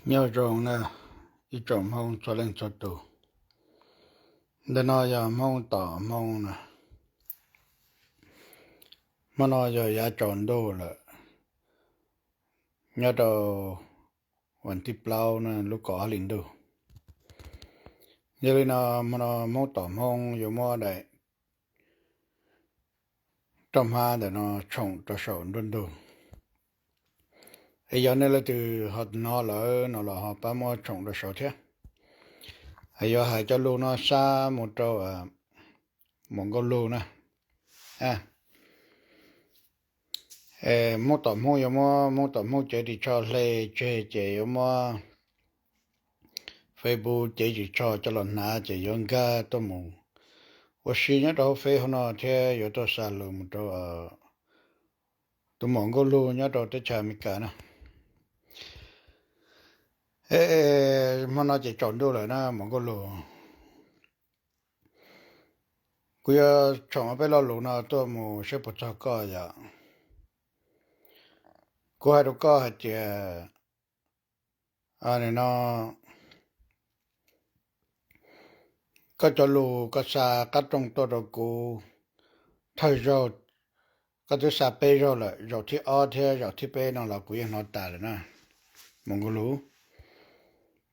Nyob zoo na, ib tsoom Hmoob txhua leej txhua tus. Ntawm no yog Hmoob tom Hmoob na. Hmo no yog yav tsaus ntuj lawm, nyob rau vas thib plaub na, lub kaum ob hlis ntuj. Yog li no, hmo no Hmoob tom Hmoob yuav muab daim roj hmab ntawm no tshoom rau saum nruab ntug. Es yog nej leej twg ho hnov lawm no los ho pab muab tshoom rau saud thiab. Es yuav hais cov lus no xa mus rau Muam Nkauj Lug na. Hmoob tom Hmoob yuav muab, Hmoob tom Hmoob cev ris tsho hle tseg ces yuav muab Facebook cev ris tsho coj los hnav ces yuav nkag tuaj mus ua si nyob rau hauv Face hauv no thiab yuav tuaj xa lus mus rau tus Muam Nkauj Lug nyob rau teb chaws Amelikas na. Hmo no ces tsaus ntuj lawm na Muam Nkauj Lug. Kuv yuav tshoom peb lo lus no tuaj mus saib puas txog koj yom. Kuv hais rau koj hais tias, no, koj cov lus koj xa qab rooj tuaj rau kuv thawj zaug, koj twb xa peb zaug lawm, zaum thib ob thiab zaum thib peb no los kuv yeej hnov tas lawm na, Muam Nkauj Lug.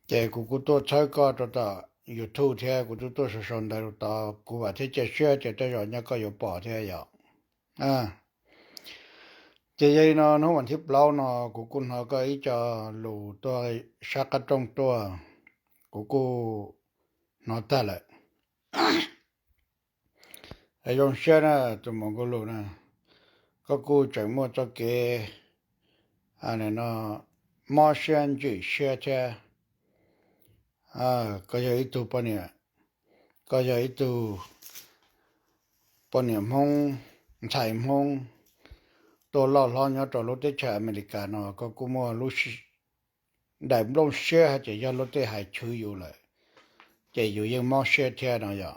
Ces kuv kuj tuaj txhawb koj rau tom YouTube thiab kuv twb tuaj sau sau ntawv rau tod, kuv vam thiab cia siab tias tej zaum nyaj koj yuav pom thiab yom. Ces yog li no hnub vas thib plaub no kuv kuj hnov koj ib co lus tuaj sab qab rooj tuaj, kuv kuj hnov tag lawm. Zoo siab na tus Muam Nkauj Lug na, koj kuj tseem muaj txoj kev no mob siab ntsim siab thiab. Koj yog ib tug poj niam, koj yog ib tug poj niam Hmoob, ntxhais Hmoob tuaj loj hlob nyob rau lub teb chaws Amelikas no, koj kuj muaj lub daim nplooj siab hais tias yog luag tej hais chwv yus lawm ces yus yeej mob siab thiab no yom.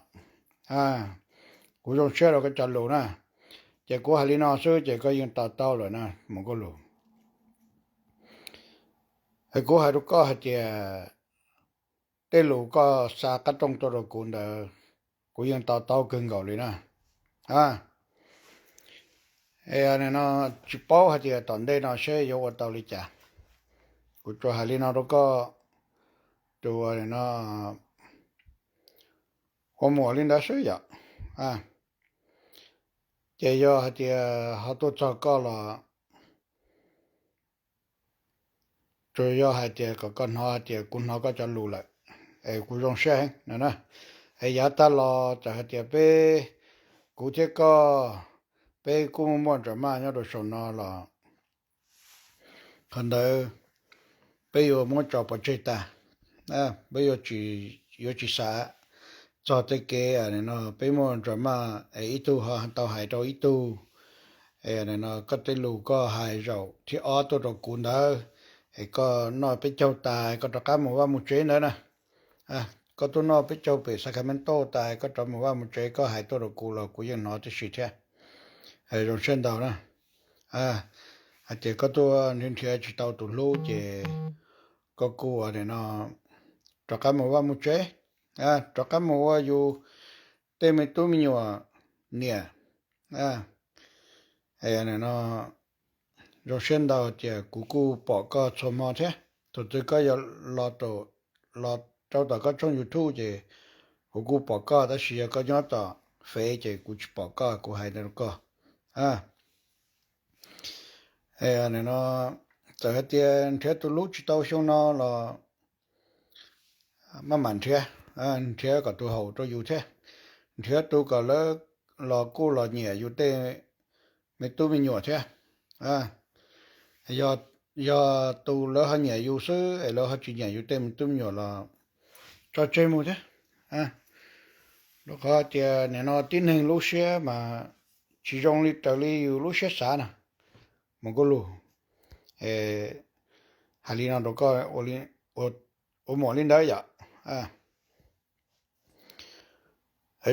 Kuv zoo siab rau koj cov lus na, ces kuv hais li no xwb ces koj yeej to taub lawm na Muam Nkauj Lug. Kuv hais rau koj hais tias tej lus koj xa qab rooj tuaj rau kuv ntawd, kuv yeej to taub kawg nkaus li na. No tsis paub hais tias tom ntej no seb yuav ua tau li cas. Kuv tsuas hais li no rau koj, tus no ua muam li ntawd xwb yom. Ces yog hais tias ho tuaj txog koj los tsuas yog hais tias kom koj hnov hais tias kuv hnov koj cov lus lawm, es kuv zoo siab heev no na. Es yav tag los txawm hais tias peb, kuv thiab koj, peb kuj muaj drama nyob rau saum no los qhov ntawd peb yuav muab tso pov tseg tag. Peb yuav tsis xav txog tej kev no, peb muaj drama es ib tug ho tau hais rau ib tug. No koj tej lus koj hais zaum thib ob tuaj rau kuv ntawd, es koj noj peb caug tas koj rov qab mus vaj mus tsev ntawd na. Koj tuaj noj peb caug pem Sacramento tas koj rov mus vaj mus tsev, koj hais tuaj rau kuv los kuv yeej hnov tib si thiab. Zoo siab ntau na. Hais tias koj tuaj nrhiav nrhiav tsis tau tus hlub ces koj kuj no rov qab mus vaj mus tsev, rov qab mus ua yus tej me tub me nyuam niam. No zoo siab ntau tias kuv kuj pom koj txhua hmo thiab. Thaum twg koj yuav los rau tom koj tshooj YouTube ces kuv kuj pom koj, tab sis yog koj nyob tom Fev ces kuv tsis pom koj, kuv hais rau koj. No txawm hais tias nrhiav tus hlub tsis tau xyoo no los maj mam nrhiav, nrhiav kom tus haum rau yus thiab. Nrhiav tus kom lawv los kuj los nyiam yus tej me tub me nyuam thiab. Yog tus lawv ho nyiam yus xwb es lawv ho tsis nyiam yus tej me tub me nyuam los tso tseg mus thiab. Rau qhov tias nim no tib neeg lub siab mas tsis zoo li raws li yus lub siab xav na. Mus kuj lus, hais li no rau koj ua muam li ntawd yom.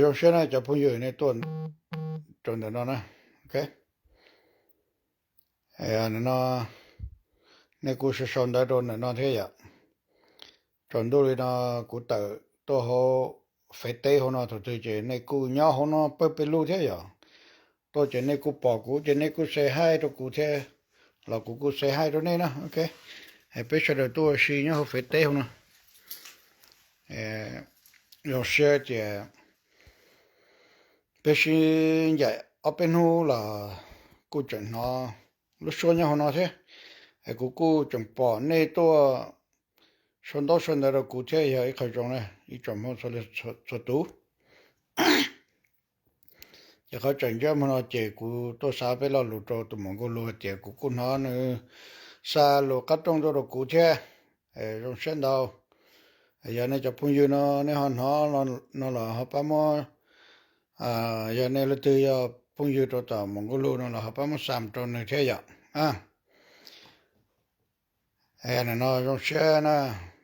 Zoo siab na cov phooj ywg nej tuaj rau ntawm no na. No nej kuj sau sau ntawv rau ntawm no thiab yom. Tsaus ntuj li no kuv tawm tuaj hauv fev teb hauv no thaum twg ces nej kuj nyob hauv no pawg pes lug thiab yom. Tuaj ces nej kuj pom kuv ces nej kuj say hi rau kuv thiab, los kuv kuj say hi rau nej na, ok. Peb sawv daws tuaj ua si nyob hauv fev teb hauv no. Zoo siab tias peb sib ncaim ob peb hnub los kuj tseem hnov lub suab nyob hauv no thiab. Kuv kuj tseem pom nej tuaj sau ntaub sau ntawv rau kuv thiab, yog ib qho zoo na ib tsoom Hmoob txhua tus. Ces qhov tseem ceeb hmo no ces kuv tuaj xa peb lo lus rau tus muam Nkauj Lug hais tias kuv kuj hnov nws xa lus qab rooj tuaj rau kuv thiab. Zoo siab ntau. Yog nej cov phooj ywg no nej ho hnov no los ho pab muab, yog nej leej twg yog phooj ywg rau tom muam Nkauj Lug no los ho pab muab xa rau nws thiab yom. No zoo siab na,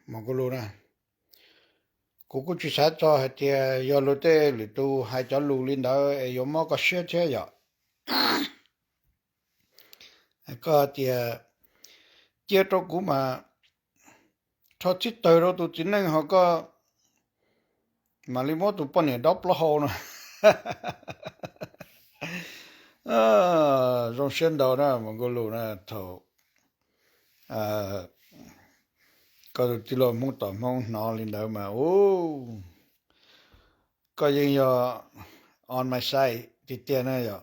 muam Nkauj Lug na. Kuv kuj tsis xav txog hais tias yog luag tej lwm tus hais cov lus li ntawd es yuav mob koj siab thiab yom. Koj hais tias cia rau kuv mas rho txhib tawg rau tus txiv neej ho koj mam li muab tus poj niam dob plaub hau no. Zoo siab ntau na muam Nkauj Lug na, thaum koj tus tij laug Hmoob tom Hmoob hnov li ntawd mas u, koj yeej yog on my side tiag tiag na yom.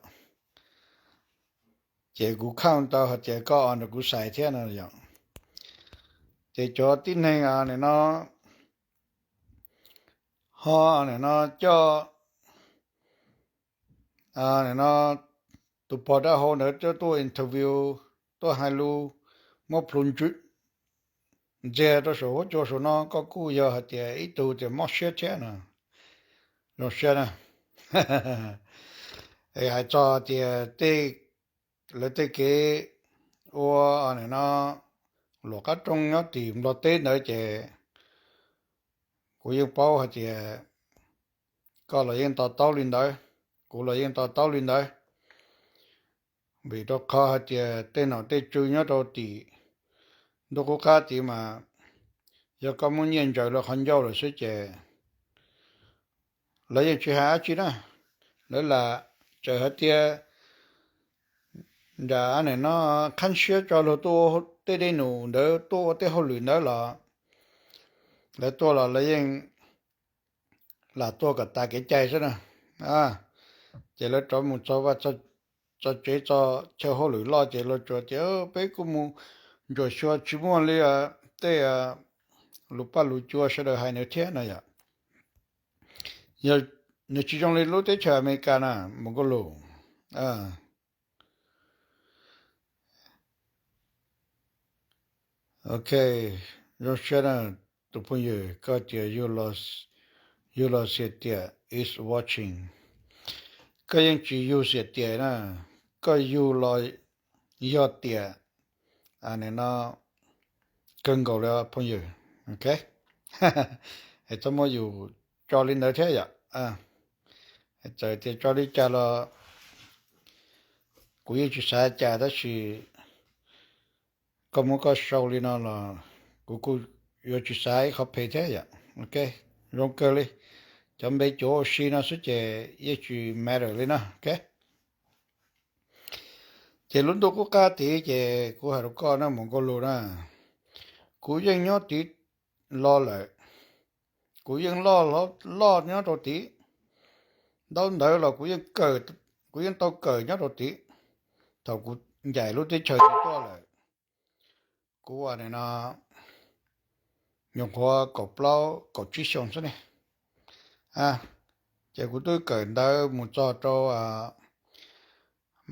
Ces kuv count tau hais tias koj on nrog kuv side thiab no yom. Ces cov tib neeg nim no ho nim no coj nim no tus pog dab hau ntawd coj tuaj interview, tuaj hais lus, muab plhu ntxiag rau saum huab cua saum no, koj kuj yog hais tias ib tug tias mob siab thiab no. Zoo siab na. Hais txog tias tej, lawv tej kev ua nim no luam qab rooj nyob tim Nplog teb ntawd ces kuv yeej paub hais tias koj los yeej to taub li ntawd, kuv los yeej to taub li ntawd. Vim rau qhov hais tias tej nom tej tswv nyob rau tim ntuj qub qab tid mas yog koj muab nyiaj ntsaws lawv qhov ncauj lawm xwb ces lawv yeej tsis hais dab tsi na. Lawv lam txawm hais tias nram nim no qhab siab tso luag tuaj ua tej dej num ntawd, tuaj ua tej hauj lwm ntawd los lawv tuaj los lawv yeej lam tuaj kom tas kev cai xwb na. Ces lawv rov mus txog vaj txog tsev txog chaw hauj lwm loj ces lawv tsuas tias peb kuj mus ntsuam xyuas tsis muaj li tej lus paj lus cua sawv daws hais nws thiab no yom. Nws tsis zoo li lub teb chaws Amelikas na, mus kuj lus. Ok, zoo siab na tus phooj ywg, koj tias yug los xiam tiam is watching. Koj yeej tsis yug xiam tiam na, koj yug los yog tiam nim no kawg nkaus li phooj ywg. Ok, es txhob muab yus tso li ntawd thiab yom. Txawm tias tso li cas los kuv yeej tsis xav cas tab sis koj muab koj sau li no los kuv kuj yuav tsis xav ib qhov phem thiab yom. Ok, zoo kawg li. Cov npe cuav ua si no xwb ces yeej tsis matter li no. Ok, ces lub ntuj qub qab tid ces kuv hais rau koj na mus nkauj lus na, kuv yeej nyob tid los lawm. Kuv yeej loj loj nyob rau tid, ntaub ntawv los kuv yeej tau kawm nyob rau tid. Thaum kuv ncaim lub teb chaws tid tuaj lawm, kuv ua nim no nyuam qhuav kaum plaub kaum tsib xyoo xwb ne. Ces kuv twb kawm ntawv mus txog rau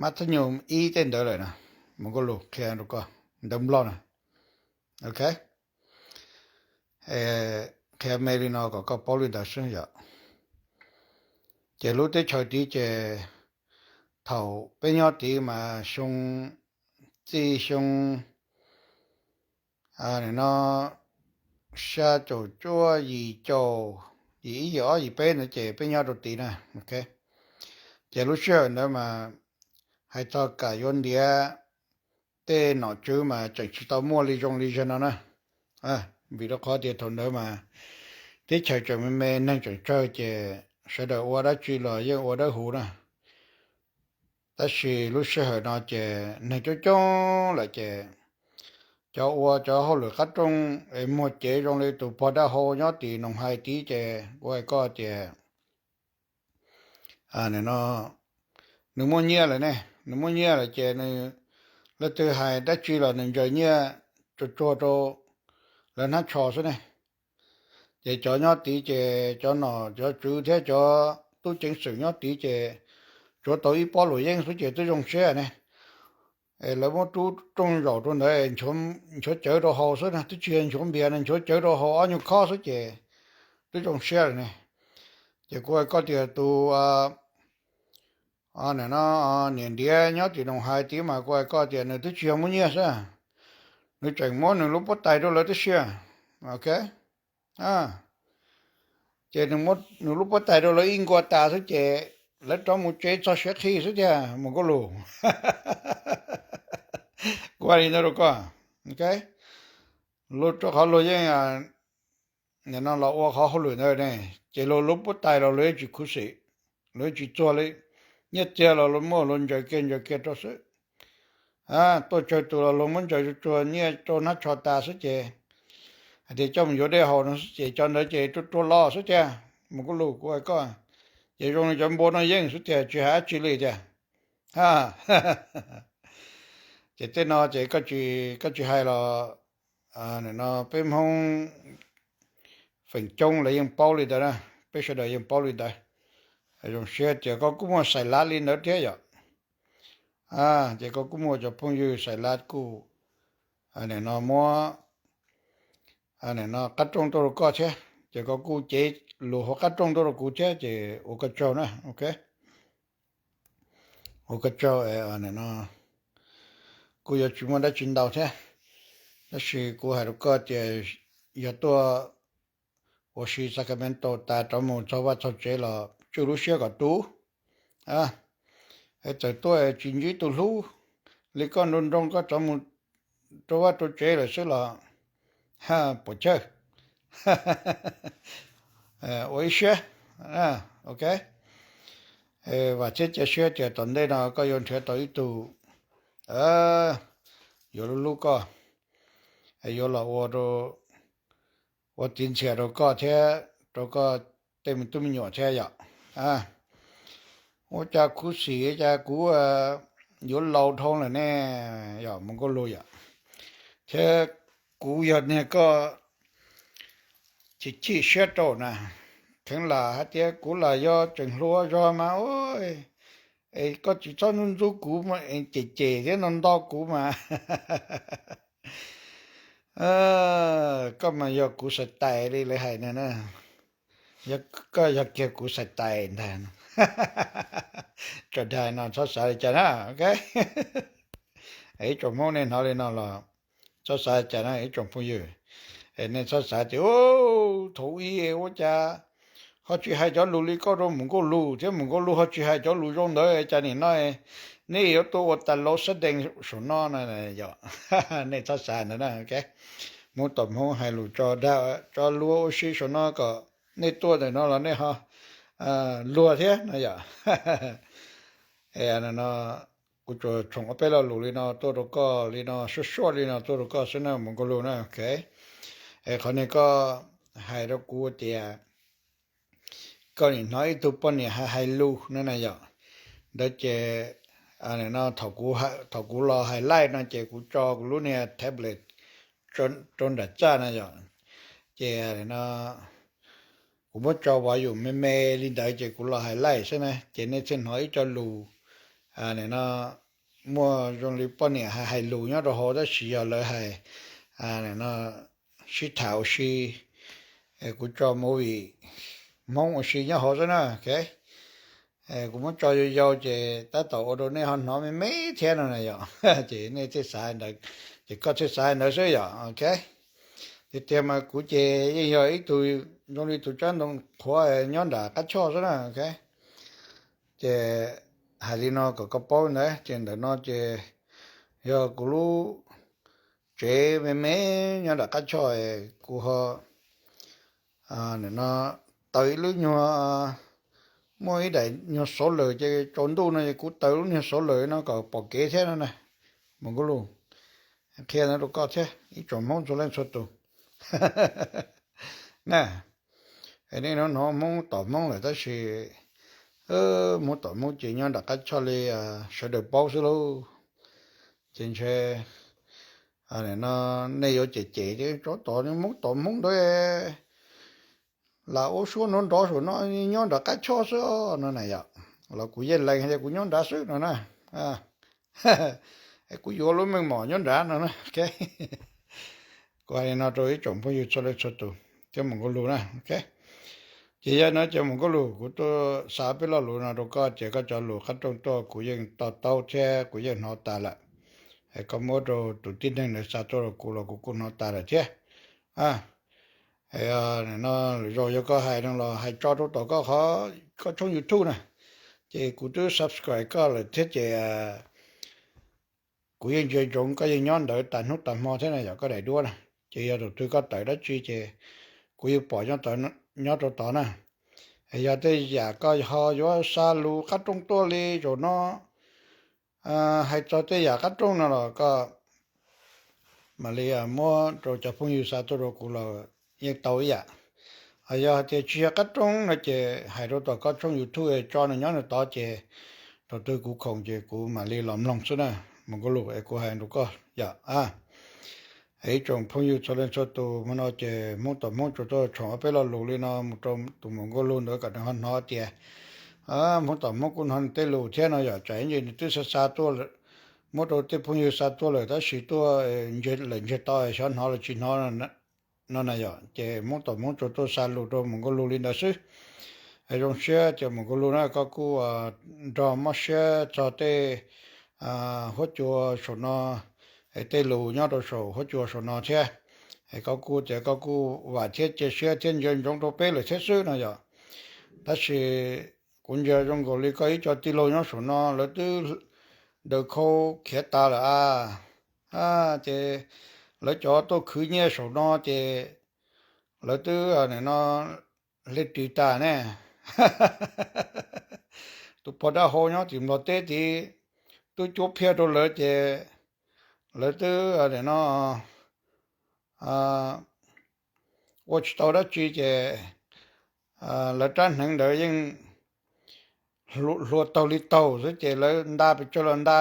mab thab nyum ib tej ntawd lawm na. Mus nkauj lus qhia rau koj ntawv nplog na. Ok, qhia me li no kom koj paub li ntawd xwb yom. Ces lub teb chaws tid ces thaum peb nyob tid mas xyoo, txij xyoo nim no xya caum cuaj yim caum, yim ib yim ob yim peb ntawd ces peb nyob rau tid na. Ok, ces lub sij hawm ntawd mas hais txog kam yuav ntiav tej nom tswv mas tseem tsis tau muaj li zoo li zaum no na. Vim rau qhov tias thaum ntawd mas teb chaws tseem me me, neeg tseem tsawg ces sawv daws ua dab tsi los yeej ua dawb huv na. Tab sis lub sij hawm no ces neeg coob coob lawm ces cov ua cov hauj lwm qab rooj es muag cev zoo li tus pog dab hau nyob tim Noos Hais tid ces kuv hais koj tias no nws muaj nyiaj lawm ne, nws muaj nyiaj lawm ces nws, leej twg hais dab tsi los nws ntsaws nyiaj tsuag tsuag rau lawv hnab tsho xwb ne. Ces cov nyob tid ces cov nom cov tswv thiab cov tub ceev xwm nyob tid ces tsuav tau ib pob luam yeeb xwb ces twb zoo siab ne. Lawv muab rub rooj zaum rau ntawd, nchuav cawv rau haus xwb na, twb tsis yog nchuav npias no, nchuav cawv rau haus ob nyuag khob xwb ces twb zoo siab lawm ne. Ces kuv hais koj tias tus niam ntiav nyob tim Noos Hais tid mas kuv hais koj tias nws twb tsis yog muaj nyiaj xwb, nws tseem muab nws lub pob tais rau lawv tib si. Ok, ces nws muab nws lub pob tais rau lawv ib nkaus tas xwb ces lawv rov mus tsev txog siav qhi xwb tiag mus nkauj lus. Kuv hais li ntawd rau koj, ok, rau qhov luag yeej no los ua qhov hauj lwm ntawd ne, ces luag lub pob tais los luag yeej tsis khuv xim, luag yeej tsis txuag li. Nyiaj txiag los luag muab luag ntsaws kiag ntsaws kiag rau xwb. Tuaj tsawg tus los luag muab ntsaws tsuag tsuag nyiaj rau hnab tsho tas xwb ces hais tias coj mus yuav dej haus no xwb ces cov ntawd ces ruaj ruaj los xwb tiag mus nkauj lus kuv hais koj. Ces zoo li cov npua noj yeej xwb tiag tsis hais dab tsi li tiag. Ces tej no ces koj tsis hais los no peb Hmoob feem coob lawv yeej paub li ntawd na, peb sawv daws yeej paub li ntawd. Zoo siab tias koj kuj muaj xais lav li ntawd thiab yom. Ces koj kuj muaj cov phooj ywg xais lav kuj no muab no qab rooj tuaj rau koj thiab ces koj kuj cev lus hauv qab rooj tuaj rau kuv thiab ces ua koj tsaug na, ok. Ua koj tsaug no kuj yuav tsis muaj dab tsi ntau thiab, tab sis kuv hais rau koj tias yog tuaj ua si Sacramento tas rov mus txog vaj txog tsev los tswj lub siab kom tu. Txawm tuaj tsis ntsib tus hlub li koj nroo nroo koj rov mus rau vaj rau tsev lawm xwb los puas chawj. Ua ib siab, ok. Vam thiab cia siab tias tom ntej no koj yuav nrhiav tau ib tug yuav hlub hlub koj, yuav los ua, ua txiv ntxhias rau koj thiab rau koj tej me tub me nyuam thiab yom. Ua cas khuv xim cas kuv yuav laus dhau lawm ne, yog mus nkauj lus yom. Thiab kuv yog niag koj chim chim siab rau na, kheev lam hais tias kuv los yog tseem hluas zog mas, es koj tsis txhob ntxub ntxub kuv, cem cem thiab nto nto kuv mas. Koj mas yog kuv xais tais li lawv hais na, koj yog kiag kuv xais tais ntag. Tso dag no txhob xav li cas na, ok. Ib tsoom Hmoob nej hnov li no los txhob xav li cas na ib tsoom phooj ywg. Nej txhob xav tias thaum ub ua cas ho tsis hais cov lus li koj rau mus nkauj lus thiab mus nkauj lus ho tsis hais cov lus zoo ntawd cas nim no nej yuav tuaj ua tas laus sab dees saum no no. Nej txhob xav ntawd na, ok. Hmoob tom Hmoob hais lus tso dag tso luag ua si saum no kom nej tuaj ntawm no los nej ho luag thiab no yom. No kuv tsuas tshoov ob peb lo lus li no tuaj rau koj li no suaj suaj li no tuaj rau koj xwb na mus nkauj lus na, ok. Qhov no koj hais rau kuv tias koj nim hnov ib tug poj niam hais hais lus no na yom. Ntawd ces no thaum kuv los hais laij no ces kuv tso kuv lub niag tablet rau nram txaj no yom. Ces no kuv muab tso volume me me li ntawd ces kuv los hais laij xwb na ces nej thiaj hnov ib co lus no muaj zoo li poj niam hais hais lus nyob rau hauv tab sis yog lawv hais no sib tham ua si, kuv tso movie Hmoob ua si nyob hauv xwb na, ok. Kuv muab tso yau yau ces tab tom ua rau nej ho hnov me me thiab no na yom. Ces nej thiaj xav ntawd, ces koj thiaj xav ntawd xwb yom, ok. Tiag tiag mas kuv ces yeej yog ib tug zoo li tus tsab ntoo qhuav nyob nram qab choj xwb na, ok. Ces hais li no kom koj paub ntawd ces ntawm no ces yog kuv lub tsev me me nyob nram qab choj, kuv ho nim no taws ib lub nyuag, muaj ib daim nyuag solar ces tsaus ntuj no es kuv taws lub nyuag solar no kom pom kev thiab no na. Mus Nkauj Lug, qhia no rau koj thiab ib tsoom Hmoob txhua leej txhua tus na. Nej hnov Hmoob tom Hmoob lawm tab sis Hmoob tom Hmoob ces nyob nram qab choj li sawv daws paub xwb lauj. Ces ntshe no nej yuav cem cem tias tsov tom Hmoob tom Hmoob ntawd lam ua suab nrov nrov saum no, nyob nram qab choj xwb no na yom. Los kuv yeej lees tias kuv nyob nrad xwb no na. Kuv yuav lub meej mom nyob nrad no na. Kuv hais li no rau ib tsoom phooj ywg txhua leej txhua tus thiab Mus Nkauj Lug na. Ces yog no ces Mus Nkauj Lug, kuv tuaj xa peb lo lus no rau koj ces koj cov lus qab rooj tuaj kuv yeej to taub thiab kuv yeej hnov tas lawm. Koj muab rau tus tib neeg ntawd xa tuaj rau kuv los kuv kuj hnov tas lawm thiab. No lwm zaus yog koj hais no los hais tso rau tom koj qhov, koj tshooj YouTube na, ces kuv twb subscribe koj lawm thiab ces kuv yeej ntsia ntsoov koj yeej nyob ntawd tas hnub tas hmo thiab na yom koj daim duab na. Ces yog thaum twg koj tawm dab tsi ces kuv yeej pom nyob rau tod na. Yog tej yam koj ho yuav xa lus qab rooj tuaj li zaum no, hais txog tej yam qab rooj no los koj mam li muab rau cov phooj ywg xa tuaj rau kuv los yeej tau ib yam. Yog hais tias tsis yog qab rooj no ces hais rau tom koj tshooj YouTube tso nws nyob nws tod ces thaum twg kuv khoom ces kuv mam li los mloog xwb na. Mus Nkauj Lug es kuv hais rau koj yom. Ib tsoom phooj ywg txhua leej txhua tus, hmo no ces Hmoob tom Hmoob tsuas tuaj tshoom ob peb lo lus li no mus rau tus Mus Nkauj Lug ntawd kom nws ho hnov tias Hmoob tom Hmoob kuj hnov nws tej lus thiab no yom. Tsam ib ntsis nws twb xa xa tuaj, muab rau tej phooj ywg xa tuaj lawm tab sis tuaj lawm ntsiag to xyov hnov los tsis hnov no na yom. Ces Hmoob tom Hmoob tsuas tuaj xa lus rau Mus Nkauj Lug li ntawd xwb. Zoo siab tias Mus Nkauj Lug na koj kuj nrog mob siab txog tej huab cua saum no, tej lus nyob rau saum huab cua saum no thiab. Koj kuj tias koj kuj vam thiab cia siab thiab ntsia ntsoov rau peb lawm thiab xwb no yom. Tab sis kuv ntsia zoo nkaus li koj ib co tij laug nyob saum no lawv twb daws khau khiav tas lawm a. Ces lawv cov tuaj khwv nyiaj saum no ces lawv twb nim no hle ris tas ne. Tus pog dab hau nyob tim Nplog teb tid twb cuab phiaj rau lawv ces lawv twb nim no ua tsis tau dab tsi ces lawv rab hneev ntawd yeej hlua taug li taug xwb ces lawv nta pes tsawg los nta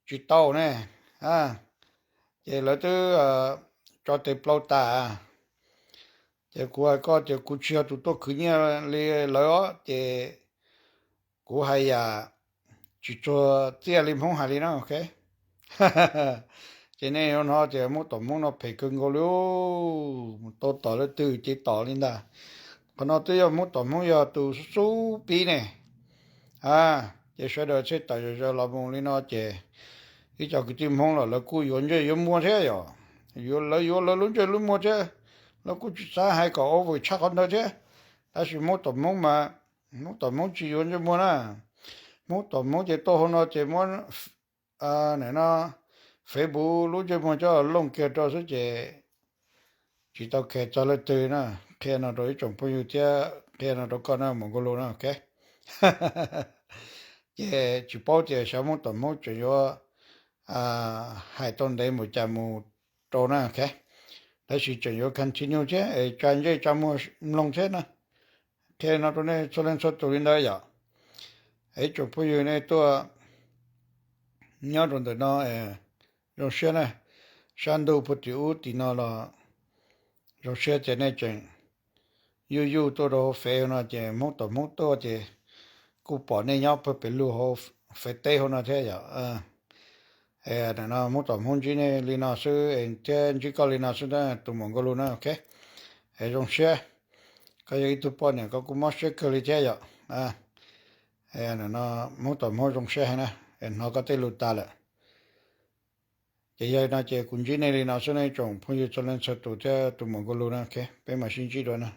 tsis tau ne. Ces lawv twb tso tes plaub tas. Ces kuv hais koj tias kuv tsis yog tus tuaj khwv nyiaj li lawv os, ces kuv hais yam tsis txuag txiaj li Hmoob hais li na. Ces nej yuav hnov tias Hmoob tom Hmoob no phem kawg nkaus li, mus tau tom leej twg ces tom li ntag. Qhov no twb yog Hmoob tom Hmoob yog tus xub pib ne. Ces sawv daws thiaj tawm zom zaws los mus li no ces ib co kwv tij Hmoob los lawv kuj yuav ntsej yuav muag thiab yom. Lawv yuav lawv lub ntsej lub muag thiab, lawv kuj tsis xav hais kom over tshaj qhov ntawd thiab. Tab sis Hmoob tom Hmoob mas, Hmoob tom Hmoob tsis yuav ntsej muag na. Hmoob tom Hmoob ces tuaj hauv no ces muab nim no Facebook lub ntsej muag coj looj kiag rau xwb ces tsis tau khe txog leej twg na. Qhia no rau ib tsoom phooj ywg thiab qhia no rau koj na Mus Nkauj Lug na. Ces tsis paub tias xyov Hmoob tom Hmoob tseem yuav hais tau ntev mus cas mus rau na. Tab sis tseem yuav continue thiab es tsa ntsej tsa muag mloog thiab na. Qhia no rau nej txhua leej txhua tus li ntawd yom. Ib tsoom phooj ywg nej tuaj nyob rau ntawm no zoo siab na. Sab ntuj puag tim ub tim no los zoo siab tias nej tseem yuj yuj tuaj rau hauv Fev no ces Hmoob tom Hmoob tuaj ces kuj pom nej nyob pawg pem lug hauv Fev teb hauv no thiab yom. Nim no Hmoob tom Hmoob ntsib nej li no xwb thiab ntsib koj li no xwb na tus Mus Nkauj Lug na. Es zoo siab, koj yog ib tug poj niam koj kuj mob siab kawg li thiab yom. Nim no Hmoob tom Hmoob zoo siab heev na, hnov koj tej lus tas lawm. Ces yog li no ces kuv ntsib nej li no xwb nej tsoom phooj ywg txhua leej txhua tus thiab tus Mus Nkauj Lug na. Peb mam sib ntsib dua na.